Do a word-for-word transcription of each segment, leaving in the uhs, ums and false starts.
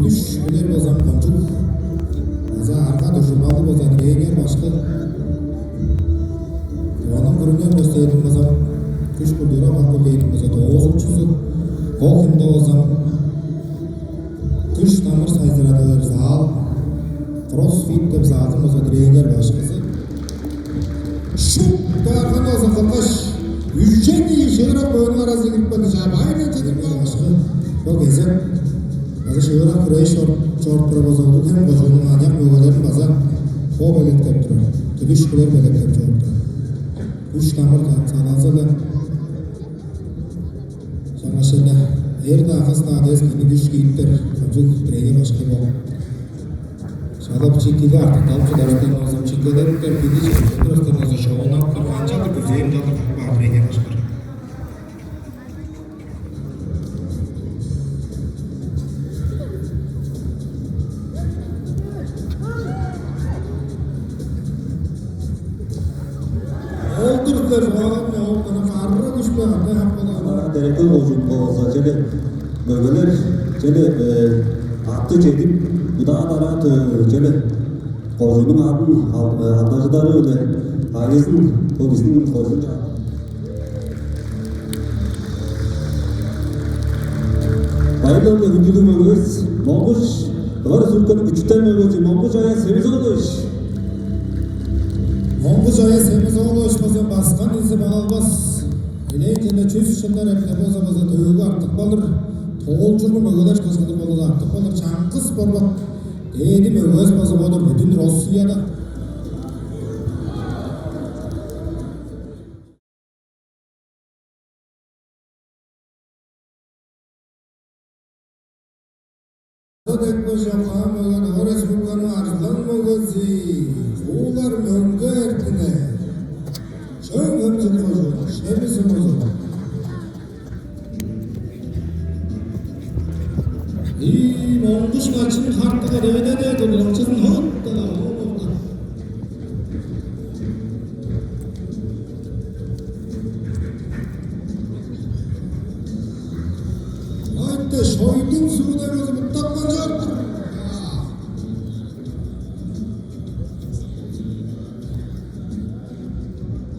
Күш билер болза, кончуг база арга-дуржулгалыг болза, тренер башкы. Оон күрүнен баштайдым болза, күш культура факультединиң болза, доозукчузу. Ол хүнде болза, күш-дамыр сайзырадыр зал, кроссфит деп залдың болза, тренер башкызы. Шупту арган болза кылгаш, үжен ийи шыырак мөгениң аразынче кирип келди. Чаа, байырдан чедирип каан башкы. Бо кезек база шыырак хүреш чор-, чоруп турар болза, Улуг-Хем кожууннуң аныяк мөгелерин база бо белеткеп турар. Түлүш кылыр белеткеп чоруп турар. Күш-дамыр та-, саналза-ла, чаңгашында эр-даа, кыс-даа дес кижини күш киириптер, кончуг тренер башкы боор. Шала бичикиге артыкталып чыдарыштан болза, чиңгелериптер, кижи чемчерип турарыштан болза, шоонап тур, канчалдыр күзээн чалдыр баар тренер башкы. Ол-дур силер, оон оон мына карыра күшпе кандай хап болар. Ана Тереккөл кожуун болза, чеде мөгелер, чеде, э, атты чедип, удаа-дараа тө-, чеде кожууннуң адын ал-, э, алдаржыдары-биле кайызын бо бистиң кожуун ча-. Байырлалга хүндүлүг мөгевис, Монгуш, Тыва Республиканың күчүтен мөгези Монгуш Аяс Семис-оолович. Монгуш Аяс Семис-оолович болза, баскан дизе балалбас. Элээн чеде чүс чылдар эртер болза, база төөгү артып калыр. Тоолчургу мөгелер кызыдыр болза, артып калыр. Чаңгыс борбак дээди мөгевис база болур бүдүн Россияда. Декпе чоккаан мөге Тыва Республиканың арзылаң мөгези Куулар Мөңге Эртине, Чөөн-Хемчик кожуун, Шеми сумузу. Ии, Монгуш Начын хартыга девидеде дулгакчызын хоттала оомукта. Айтты, шойдуң сугудай болза, буттапкан чоруп тур.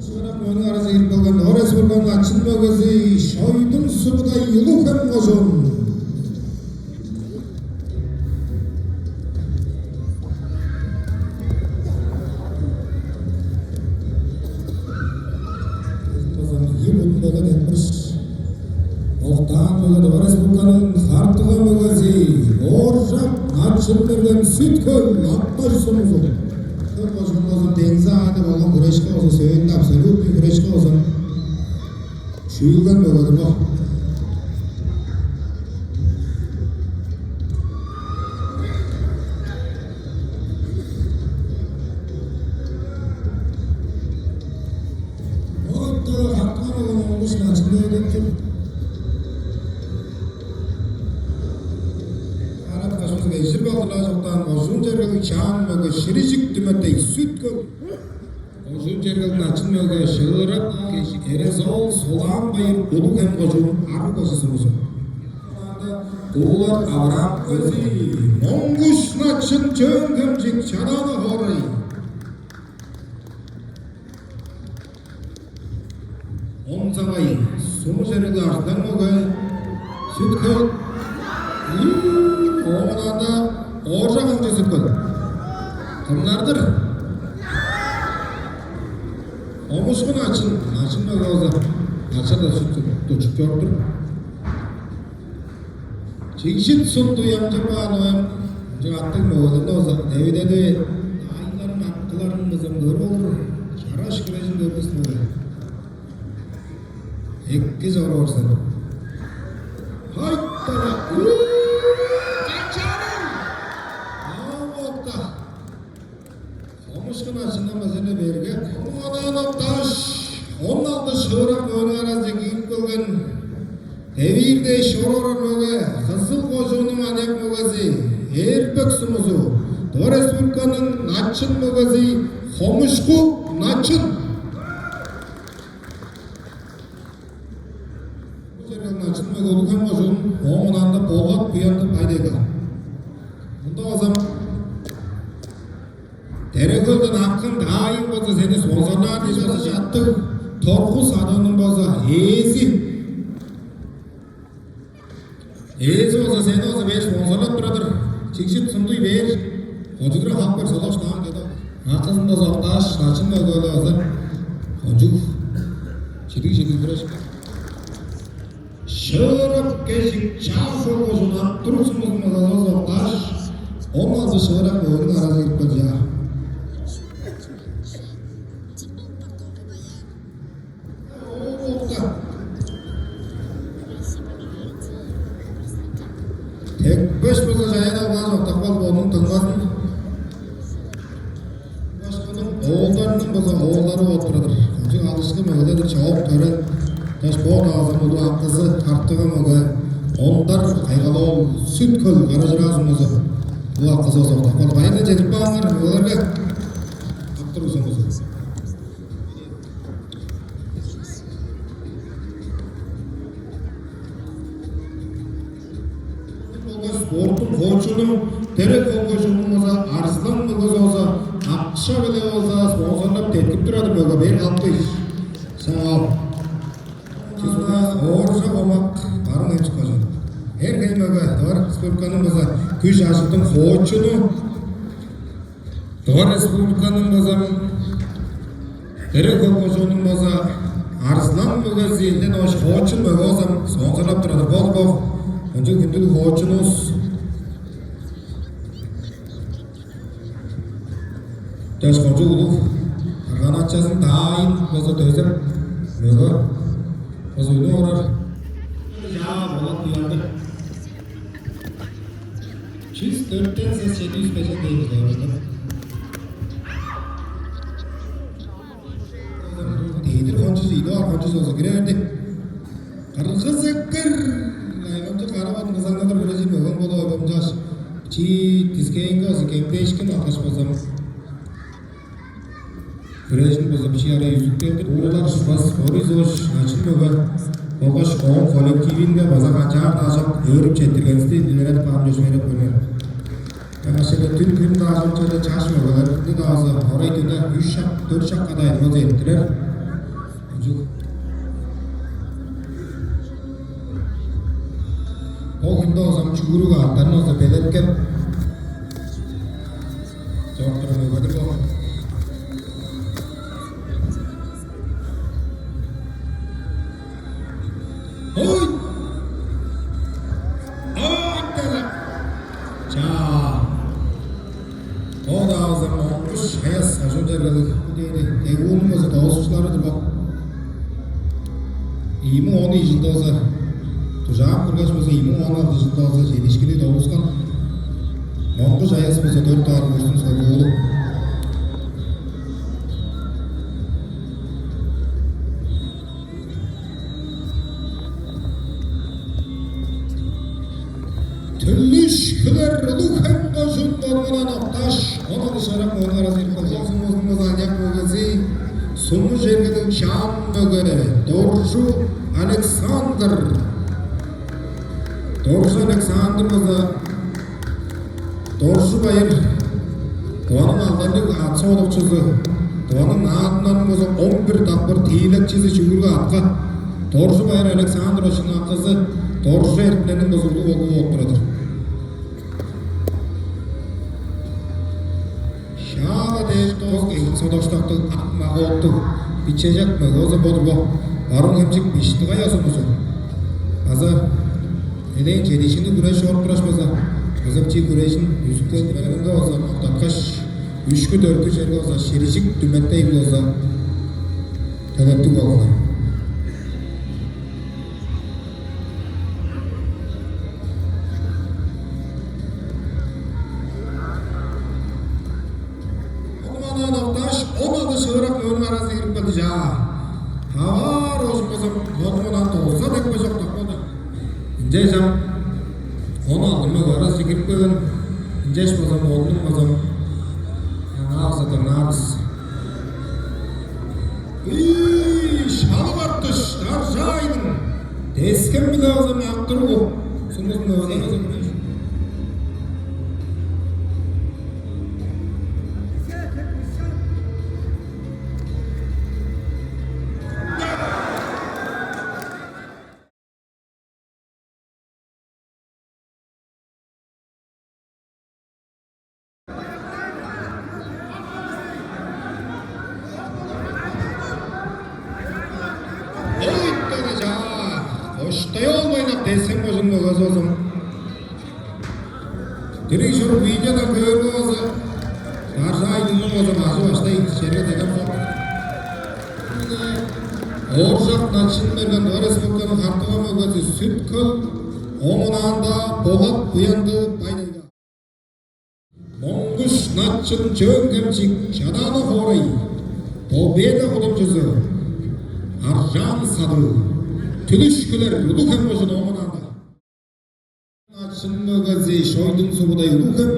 Шыырак мөгениң аразы кирип келген Орес Бурганның Начын мөгези, шойдуң сугудай Улуг-Хем кожуун. База ийи будун-биле демир октаан мөге Тыва Республиканың хартыга мөгези Ооржак Начын-Мерген, Сүт-Хөл, Ак-Баш сумузу. Хөл кожуун болза, деңзи аайда болган хүрешке болза, сөөлүнде абсолютный хүрешке болза, шүүлген мөгедир бо. Оттур, хартыга мөгени Монгуш Начын деп тур. Арап кашпас кежир балдыраа чоктаан кожуун чергелиг чаан мөге Ширижик Түметей, Сүт-Хөл. Кожуун чергелиг Начын мөге Шыырак Кежик, Эрес-оол Солаан-Байыр, Улуг-Хем кожуун, Арыг-Бажы сумузу. Куулар Авраам Өзий, Монгуш Начын, Чөөн-Хемчик, Чадаана хоорай. Онзагай, суму чергелиг арзылаң мөге, Сүт-Хөл. Оон аңаа Ооржак Аңчы, Сүт-Хөл. Кымнар-дыр? Омушку Начын, Начын мөге болза, ача-даа Сүт-Хөлден тутчуп чоруп тур. Чигжит Сундуй, Амчы-Баан, оон ынча аттыг мөгелерни болза, девидеди, айларын, акыларын база көрүп олур, чараш хирезин көрбес мөге. Эки чоруурзун. Хайтара. Уу, качарың. Ау, бокта. Хомушку Начындан база-ла берге. Оңадаан окташ, он алды шыырак мөгениң аразынче кирип келген. Девиир дээш чоруурар мөге, Кызыл кожууннуң аныяк мөгези, Эрбек сумузу, Тыва Республиканың Начын мөгези Хомушку Начын. Бо черге Начын мөге Улуг-Хем кожуун, ооң ынаанда Болгат Буянды, Бай-Тайга. Мында болза Тере-Хөлден Акын Даайың болза сени спонсорлаар дээш болза чаттыг торгу садыының болза ээзи. Ээзи болза сени болза бээр спонсорлап турар-дыр. Чигжип сундуй бээр. Кончуг-дур, хап бээр, содак-шыдаан кеде. Акызын болза октааш, начын мөге-ле болза кончуг чидиг-чидиг хүреш. Шыырак Кежик, Чаа-Хөл кожуун, Ак-Туруг сумузун база октааш, он алды шыырак мөгениң аразы кирип келди, чаа. Тепкеш болза, чаян албааш октап калып, ону тыңмазын. Башкының оолдарының база оолдары болуп турар-дыр. Кончуг алышкы мөгелер-дир, чоок-төре. Даш бо даазының улуг акызы, картыга мөге Ондар Кайгал-оол, Сүт-Хөл, Кара-Чыраа сумузу. Улуг акызы болза октап калды. Байырлал чедирип кааңар мөгелерге. Ак-Туруг сумузу. Болгаш спорттуң хоочуну, Тере-Хөл кожууннуң болза Арзылаң мөгези болза акша-биле болза спонсорлап деткип турар-дыр, мөге, бээр калып кээш. Саңал. Чүзүнде Ооржак Омак, Барыын-Хемчик кожуун. Эр-хей мөге, Тыва Республиканың болза күш-ажылдың хоочуну. Тыва Республиканың база Тере-Хөл кожууннуң база Арзылаң мөгезинден ош хоочун мөге база спонсорлап турар-дыр. Бо-дур бо. Кончуг хүндүлүг хоочунувус. Даш кончуг улуг арган ачазын даайын база дөзеп, мөге база үнүп орар. Чаа, болат уянды. Чүс дөрттен сес чеди чүс бежен дейбиз, дайбазда. Дедир кончуз, Идуар кончуз болза кире берди. Кыргыз эккер. Айгамчы караван кызаңнадыр, бирежи мөгөн болуп ойбомчааш. Чи дискейинге болза кемдээшкин алгаш болзам. Хүрежин база бичии арай үзүп келди. Уурулар Шывас Борисович, начын мөге болгаш ооң коллективинге база канчаар-даа чок өөрүп четтиргенивисти илередип каан чөпшээреп көрүңер. Ынчангаш эле дүн кирин-даа чок чеде чаш мөгелерни-даа база орай дүне үш шак, дөрт шакка-даа эдип алза эрттирер. Кончуг. Ол хүнде болза чүгүрүк аъттарын болза белеткеп, чоруп турар мөгедир бо. Ой! Ой, дала! Чаа! Ол-даа база Монгуш Аяс, ажыл-чергелиг, бо дээди ТГУ-нуң база доозукчулары-дыр бо. Ийи муң он ийи чылда база дужаап тургаш, база ийи муң он алды чылда база чедиишкинни долгускан. Монгуш Аяс база дөрт дугаар курстуң соргуулу. Түлүш Хүлер, Улуг-Хем кожуун, Доргунан окташ, он алды шыырак мөгениң аразы кирип калды. Сумузун база аныяк мөгези, суму чергелиг чаан мөге Доржу Александр. Доржу Александр база Доржу Байыр, Тываның алдарлыг аът соодукчузу, Тываның наадымнарының база он бир дакпыр тиилекчизи чүгүрүк аътка, Доржу Байыр Александровичиниң акызы Доржу Эртинениң база улуг оглу болуп турар-дыр. Шаала дээш тоос эң содоштактыг, ак мага-боттуг, бичежек мөге база бо-дур бо. Барыын-Хемчик Биштигай сумузу. База элээн чедиишкинниг хүреш чоруп тургаш база, база бичии хүрежин үзүп келди. Меңээ база октаткаш, үшкү-дөрткү черге база ширижик дүметтей-биле база төлептиг болган. Ону-маны октааш, он алды шыырак мөгениң аразы кирип келди, чаа. Таваар оожум болза, ону-маны доза депкеш октап калды. Ынчаш ам он алды мөге аразы кирип келген, ынчаш болза, бодунуң болза, аңаа база дыңнаар бис. Ый, шалып арттыш, Даржаайның дескен-биле база мактыргу. Сумузун база. Оштой олбайлак десем, божун мөгөзү болзун. Дириг чурук видеодан көөрге болза, даржаа айдыңның болза бажы баштай черге дегем соп. Ооржак Начын берген Тыва Республиканың хартыга мөгөзү Сүт-Хөл, оон аанда Болат Буянды Бай-Тайга. Моңгуш Начын Чөөн-Хемчик, Чадаана хоорай, Победа кудумчузу, Аржаан Садыг, Түлүш Хүлер, Улуг-Хем кожуун, оон аанда. Начын мөгези Шойдуң Субудай, Улуг-Хем,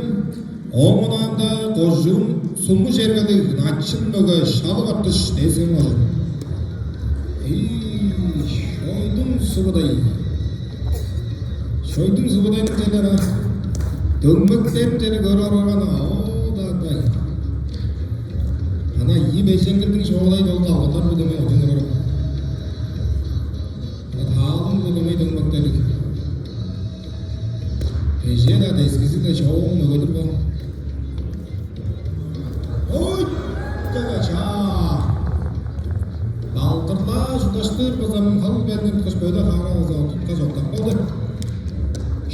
оон аанда кожуун Суму чергелиг Начын мөге Шалып Артыш, Тес-Хем кожуун. Ий, Шойдуң Субудай. Шойдуң Субудайның черле ана дөңмектерин черле көрүп орарган, оо, дагдай. Ана ийи бежеңгирдиң шоолай долду алганнар бу дөмей отун көрөөр. Ана таалың бу дөмей дөңмектерлиг. Кежээ-даа дескизи-даа чоогун мөгедир бо. Ой, чага-чаа! Балдырлаа чудаштыр база муңгал белден кыш бөдө хаара база тутка чоктап болду.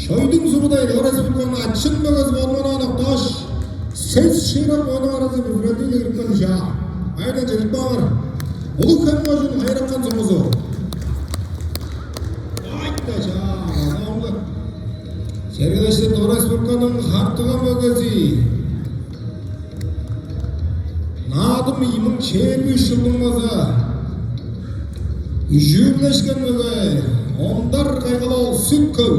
Шойдуң Субудай Тыва Республиканың Начын мөгези болманаан октааш, сес шыырак моону аразы бүзүрелдииле кирипкен чаа. Айдан чедип каалар. Улуг-Хем кожуун, Хайыракан сумузу. Ой, чага-чаа! Чергелешти Тыва Республиканың хартыга мөгези. Наадым ийи муң чээрби үш чылдың база үжүүрлешкен мөге Ондар Кайгал-оол, Сүт-Хөл.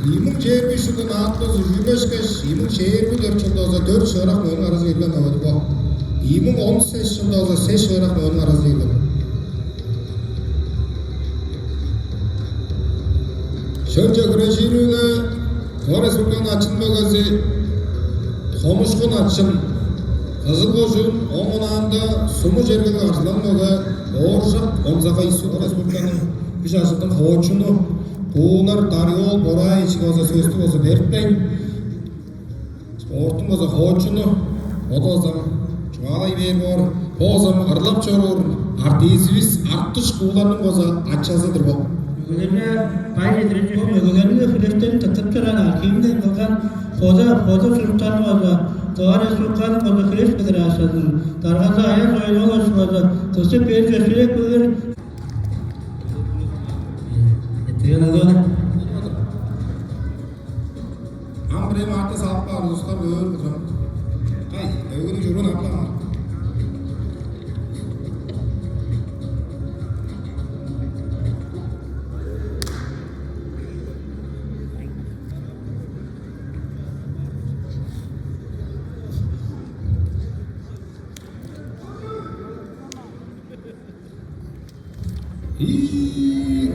Ийи муң чээрби үш чылда наадымда үжүүрлешкеш, ийи муң чээрби дөрт чылда база дөрт шыырак мөөңнүң аразы кирген мөге-дир бо. Ийи муң он сес чылда база сес шыырак мөөңнүң аразы кирген. Шөлче хүрежири-биле Тыва Республиканың Начын мөгези Хомушку Начын, Кызыл кожуун, оон аанда Суму чергелиг арзылаң мөге Ооржак Онзагай, Тыва Республиканың күш-ажылдың хоочуну, Куулар Дарый-оол Бораевич база сөстү база берипкен. Спорттуң база хоочуну, ол база чугаалай бээр боор, бо база ырлап чоруур артизивис Артыш Кууларның база ачазы-дыр бо. Мөгелерге бай чедирер чүве, мөгелерниң хүрештерин тыртып чораан, архивинден кылган, база, база чуруктарны база, Тыва Республиканың база хүреш федерациязының даргазы Аяз Ойнолович база тыпсып бээр чөпшээреп келген. Эттирген алганы. Ам бирээм арты салып каар улустар көөр болза. Кай, өгүнү чуруун аптаңар. Ии.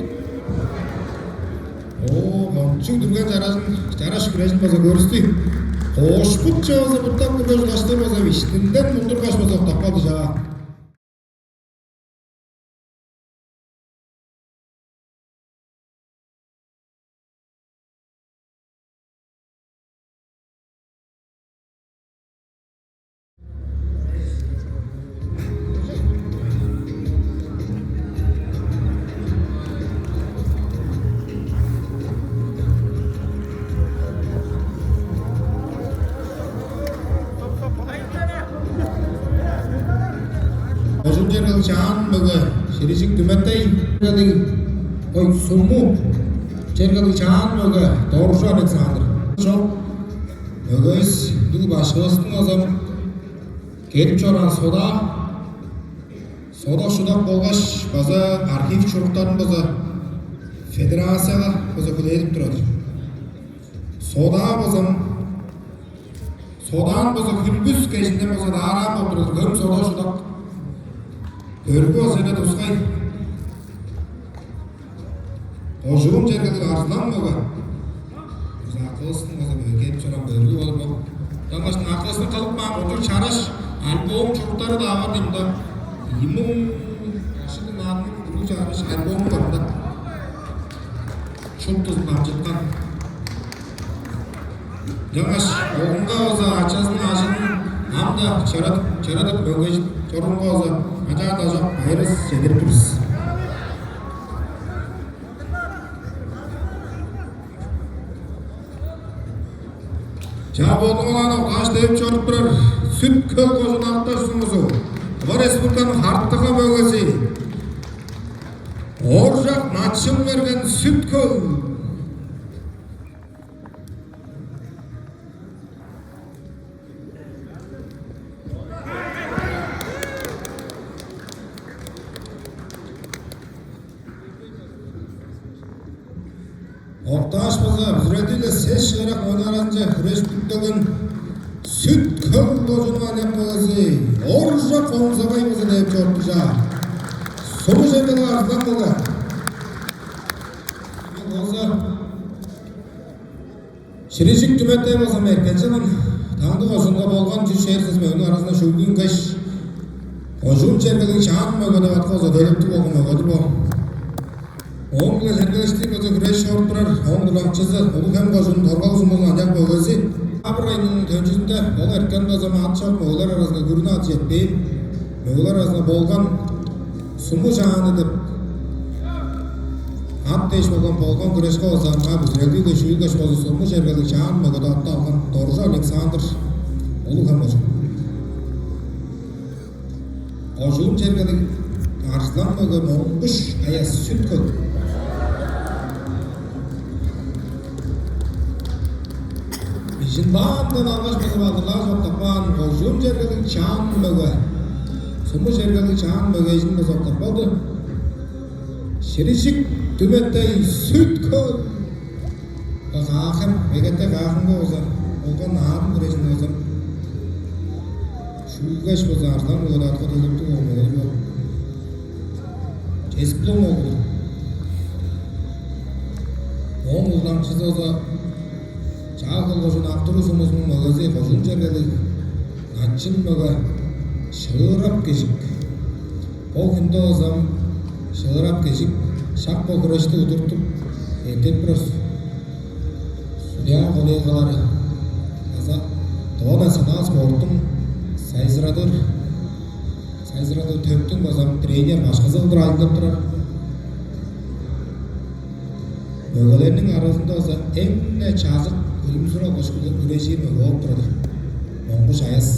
Оо, кончуг дүрген чаражын, чараш хүрежин база көрүстү. Коошпут чавызы буттап тургаш, даштар база иштинден мундургаш база октап калды чаа. Кожуун чергелиг Чаан мөге Ширижик Түметей, ой, Суму чергелиг Чаан мөге Доржу Александр. Чок, мөгевис, бүгү башкывыстың база кедип чораан сода, сода шудак болгаш база архив чуруктарын база федерацияга база хүлээдип турар. Сода база Содаан база хүлбүс кежинден база даараан болуп турар, хөм сода шудак. Бөргү база эне тускай. Кожуун чергелиг арзылаң мөге. База акывыстың база бөргеп чораан бөргү болур бо. Дамаштың акывыстың кылып каан кочур чараш альбом чуруктары-даа бар димда. Ийи муң ашыдың наадымның бүгү чараш альбому бар да. Шуптузун дамчыткан. Ынчангаш оглунга база ачазының ажылын ам-даа чырыдып, чырыдып мөгейжип чорууга база ачаа-дажок байырыс чедирип тур бис. Чаа, бодуңар октааш, деп чоруп турар Сүт-Хөл кожуун Ак-Таш сумузу, Тыва Республиканың Хартыга мөгези Ооржак Начын-Мерген, Сүт-Хөл. Октааш болза, бүзүрелдии-ле сес шыырак мөгениң аразынче хүрежип бүткен Сүт-Хөл кожууннуң аныяк мөгези Ооржак Онзагай болза деп чоруп тур, чаа. Суму чергелиг Арзылаң мөге. Болза Ширижик Түметтей болза, Мерген Чалым, Таңды кожуунга болган чүс чээрби сес мөгениң аразындан шүглүнгеш, кожуун чергелиг Чаан мөге деп атка болза төлептиг болган мөге-дир бо. Ооң-биле чергелештир болза хүреш чоруп турар ооң дузакчызы Улуг-Хем кожууннуң Торгалыг сумузунуң аныяк мөгези. Декабрь айының төнчүзүнде ол эрткен база ат чок мөгелер аразынга, күрүне ат четпээн мөгелер аразынга болган Суму Чааны деп ат дээш болган, болган хүрешке болза, аңаа бүзүрелдии-ле шүүлгеш болза, Суму чергелиг Чаан мөге деп атты алган Доржу Александр, Улуг-Хем кожуун. Кожуун чергелиг Арзылаң мөге Монгуш Аяс, Сүт-Хөл. Бижин-Баамдан алгаш болза, бадырлааш октап каан кожуун чергелиг Чаан мөге, Суму чергелиг Чаан мөгейжин болза октап каан-дыр. Ширижик Түметтей, Сүт-Хөл. Каа-Хем, Мегетей Каа-Хемге болза болган наадым хүрежин болза шүүлгеш болза, Арзылаң мөге деп атка төлептиг болган мөге-дир бо. Чеспилиң оглу. Ооң уламчызы болза Чаа-Хөл кожуун Ак-Туруг сумузунуң мөгези, кожуун чергелиг Начын мөге Шыырап Кежик. Бо хүнде болза Шыырап Кежик шак бо хүрешти удуртуп, эртип турар судья коллегалары база Тыва национал спорттуң сайзырадыр, сайзырадыр төптүң база тренер башкызы кылдыр ажылдап турар. Мөгелерниң аразында болза эң-не чажык, өлүмсүр алгаш хүрежир мөге болуп турар-дыр Монгуш Аяс.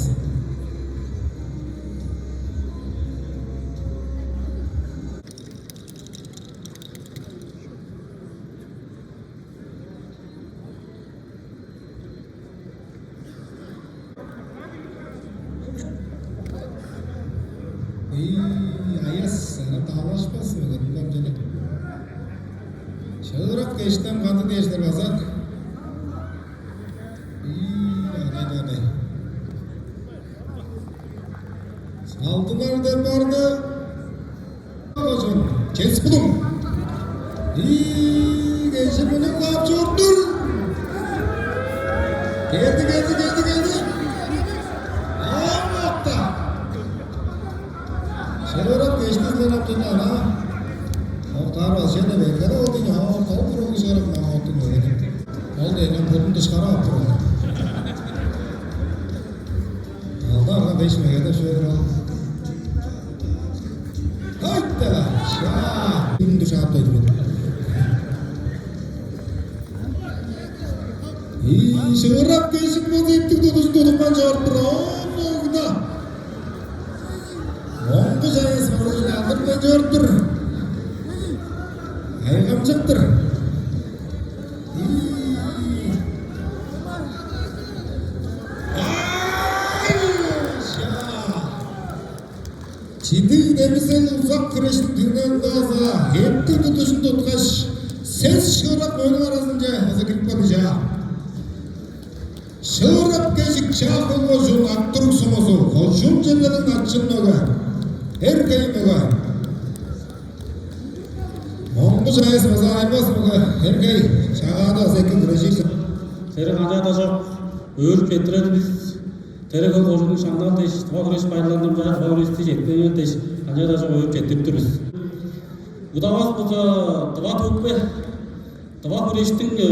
Ий, Аяс, ана далашпас мөге, билем чеде. Шыырап Кежиктен кандыг дээш-ле база. Ий, ана-даа. Салдылар деп барды. Чеспилиң. Ий, Кежик мунуп каап чоруп тур. Келди, келди, келди, келди. Ам окта. Шыырап Кежикти силер октадыңар, а? Октаар база чеде берген ол дийин, а, ол тол туруг шыырап маңаа октун берген. Ол дегеннен будун дышкара ап турган. Алда ага беш мегеде шөөр ол. Айтта-ла, ша! Бүгүн душаап дойду мен. Ий, Шыырап Кежик болза эптиг тудуш тудупкан чоруп тур. Оон огда. Монгуш Аяс мөгейжин алдырбайн чоруп тур. Кайгамчыктыр. Чидиг демисел узак хүрештиң түңнелинде база эптиг тудужун туткаш, сес шыырак мөгениң аразынче база кирип каан, чаа. Шыырап Кежик, Чаа-Хөл кожуун, Ак-Туруг сумузу, кожуун чергелиг Начын мөге, эр-хей мөге. Монгуш Аяс база аймас мөге, эр-хей, Чагаада база эки хүрежир сен. Силерге канчаар-даа чок өөрүп четтирер бис. Тере-Хөл кожууннуң шаңнал дээш, тыва хүреш байырлалындан чаа тыва хүрешти четтирер дээш, канчаар-даа чок өөрүп четтирип тур бис. Удавас болза, тыва төкпе, тыва хүрештиң, э,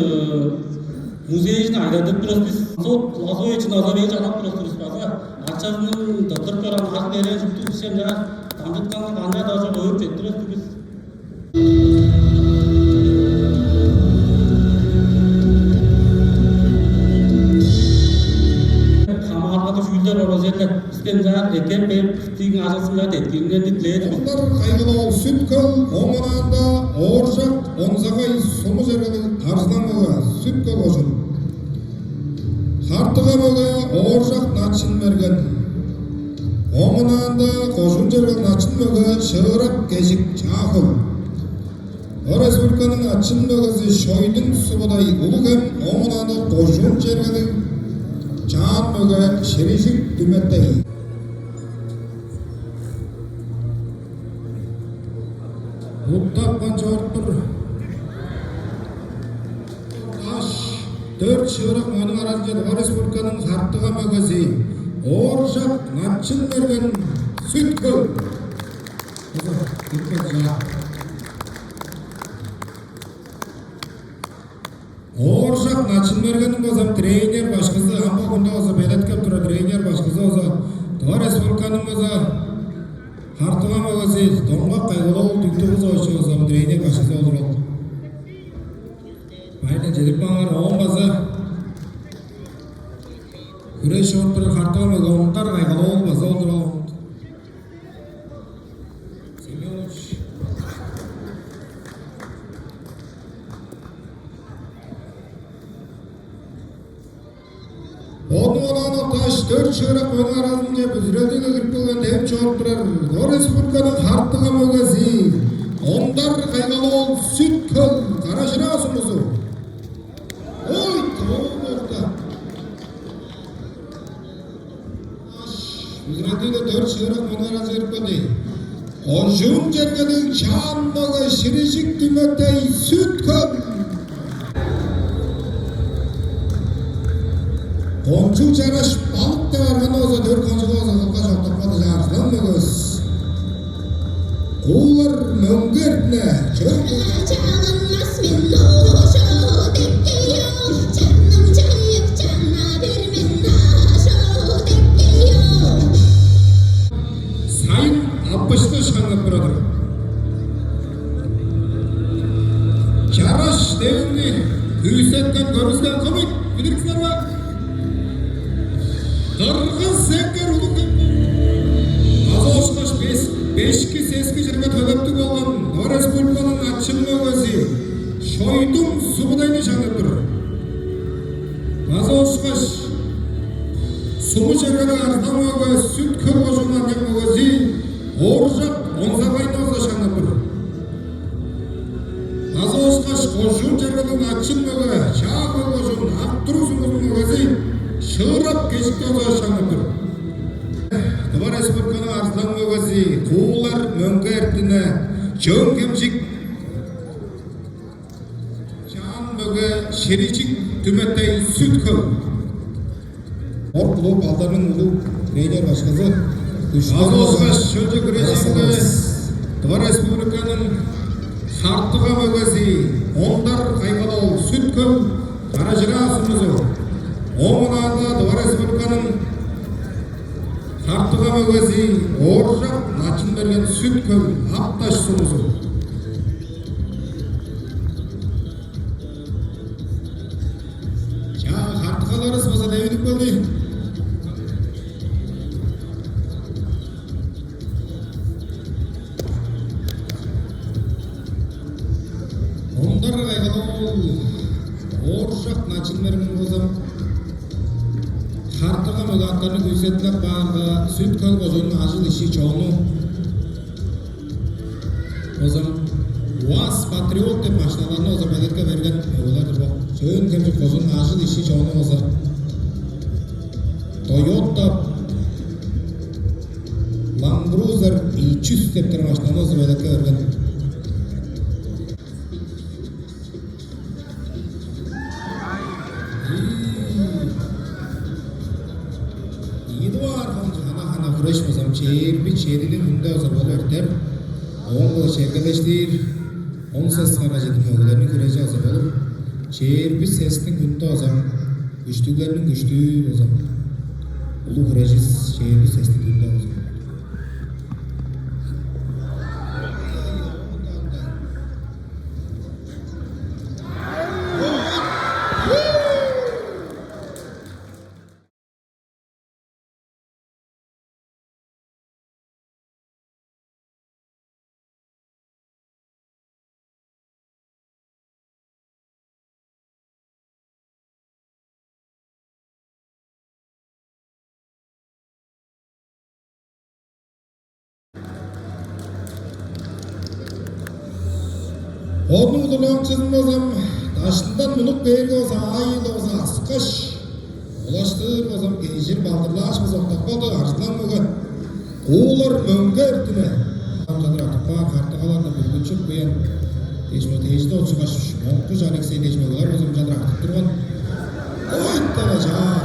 музейин ажылдадып турар бис. Сот Лазовичиң база бээр чалап турар бис база. Ачазының тырттырып чораан ажыл-херээ шупту биске ынчаар дамчытканын канчаар-даа чок өөрүп четтирер бис. Экем бээп, бистиң ажылывысты деткииңерни дилээр бис. Ондар Кайгал-оол, Сүт-Хөл, оон ынаанда Ооржак Онзагай, Суму чергелиг Арзылаң мөге, Сүт-Хөл кожуун. Хартыга мөге Ооржак Начын-Мерген. Оон ынаанда кожуун чергелиг Начын мөге Шыырак Кежик, Чаа-Хөл. Тыва Республиканың Начын мөгези Шойдун Субудай, Улуг-Хем, оон ынаанда кожуун чергелиг Чаан мөге Ширижик Түметей. Уттапкан чоруп тур. Даш, дөрт шыырак мөгениң аразынче Тыва Республиканың Хартыга мөгези Ооржак Начын-Мерген, Сүт-Хөл. Ооржак Начын-Мергенниң база тренер башкызы, ам бо хүнде база белеткеп турар тренер башкызы база Тыва Республиканың база Хартыга мөгези Доңгак Кайгал-оол Дүктүгүзович база тренер башкызы болур ол. Байырдан чедирип кааңар, оон база хүреш чоруп турар Хартыга мөге Ондар Кайгал-оол база болур ол. Семёныч. Ону-онаан октааш, дөрт шыырак мөгениң аразынче бүзүрелдиг-ле кирип келген, девип чоруп турар Тыва Республиканың Хартыга мөгези Ондар Кайгал-оол, Сүт-Хөл, Кара-Чыраа сумузу. Ой, тоон орта. Аш, бүзүрелдиг-ле дөрт шыырак мөгениң аразынче кирип келди. Кожуун чергелиг Чаан мөге Ширижик Түметей, Сүт-Хөл. Кончуг чараш балык деп арганы болза, дөрт кончуг болза, кылгаш октапкан Арзылаң мөгевис. Куулар мөңге эртине, чөөн. Чалынмас мен ошо деккейо, чанным чайып чана бермен ошо деккейо. Сайын Аппышты шаңнап турар-дыр. Чараш девиңни күүсеткен, көргүскен кым ийик, билир силер бе? Кыргыз Сеңгер, Улуг-Хем. Азы ышкаш беш-, бешки, сески черге төлептиг болган Тыва Республиканың Начын мөгези Шойдун Субудайны шаңнап тур. База ышкаш Суму чергелиг Арзылаң мөге, Сүт-Хөл кожууннуң аныяк мөгези Ооржак Онзагайны база шаңнап тур. База ышкаш кожуун чергелиг Начын мөге, Чаа-Хөл кожуун, Ак-Туруг сумузунуң мөгези Шыырак Кежикти база шаңнап тур. Тыва Республиканың Арзылаң мөгези, куулар мөңге эртине, чөөн хемчик Чаан мөге Ширижик Түметей, Сүт-Хөл. Спорт клуб «Алдарның» улуг тренер башкызы. Күштү. Азы ышкаш шөлче күрежиинде Тыва Республиканың Хартыга мөгези Ондар Кайгал-оол, Сүт-Хөл, Кара-Чыраа сумузу. Оон аңаа Тыва Республиканың Хартыга мөгези Ооржак Начын-Мерген, Сүт-Хөл, Ак-Даш сумузу. Чаа, хартыгаларывыс база девип келди. Ондар Кайгал-оол, Ооржак Начын-Мерген болза, хартыга мөге аттарны күүсеттинип каан-даа, Сүт-Хөл кожууннуң ажыл-ишчи чону. Озам УАЗ Патриот деп машиналарны озам белеткеп берген олар-дыр бо. Чөөн хемчик кожууннуң ажыл-ишчи чону оза Toyota Land Cruiser ийи чүс деп турар машинаны оза белеткеп берген. Ийи дугаар хончу хана-хана хүреш болзам, чээрби чединиң хүнде база болуп эртер. Ооң-биле чергелештир он сес харга чедир мөгелерниң хүрежи база болур. Чээрби сестиң хүнде база күштүглерниң күштүү база улуг хүреживис чээрби сестиң хүнде база болур. Бодунуң удурланыкчызын болза ам даштындан мунуп кээрге болза, аайы-биле болза аскаш, улаштыр болза ам кежир балдырлааш болза октап калды. Арзылаң мөге Куулар Мөңге Эртине. Ам чаныр артып каар, картыгаларны бүргүнчү куян дээш мөге дээжиде отчугаш, Моңгуш Алексей дээш мөгелер болза ам чаныр артып турган. Ойттана чаа.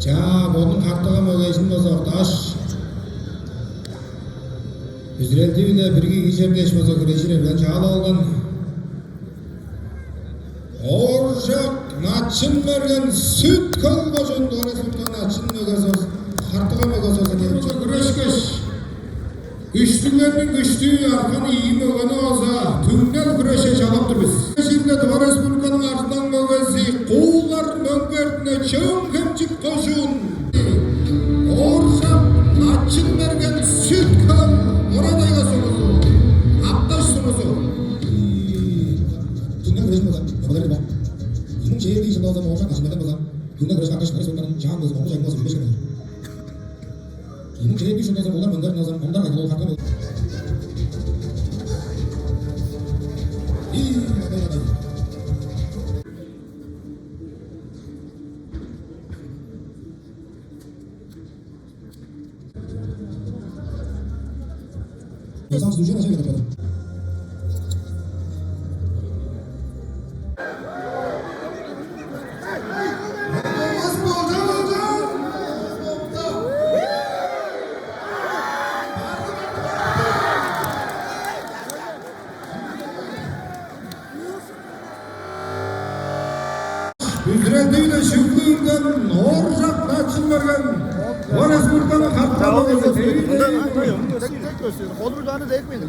Чаа, бодунуң картыга мөгейзин болза октааш, бүзүрелди-биле бирги кижер дээш болза хүрежир эрген чаалап алган. Ооржак Начын-Мерген, Сүт-Хөл кожуун, Тыва Республиканың Начын мөгези, картыга мөгези болза кээп чор. Хүрешкеш, күштүглерниң күштүү арткан ийи мөгени болза түңнел хүрешче чалап тур бис. Чижээлээрге Тыва Республиканың арзылаң мөгези Куулар Мөңге Эртине, Чөөн-Хемчик кожуун. Ооржак Начын-Мерген, Сүт-Хөл, Ора-Тайга сумузу, Ак-Даш сумузу. Түңнел хүрежин болза мөгелер бар. Ийи муң чээрби ийи чылда болза Ооржак Начын-Мерген болза түңнел хүреш каткаш, Тыва Республиканың чаан мөгези Моңгуш Айдың болза чүгүрешкен. Ийи муң чээрби үш чылда болза Куулар Мөңге Эртине болза Ондар Айдылар картыга мөгези. Ийи, адай, адай. Бүзүрелди-биле шүглүүнден Ооржак Начын-Мерген, Тыва Республиканың картыга мөгези. Холдур даны декмейді.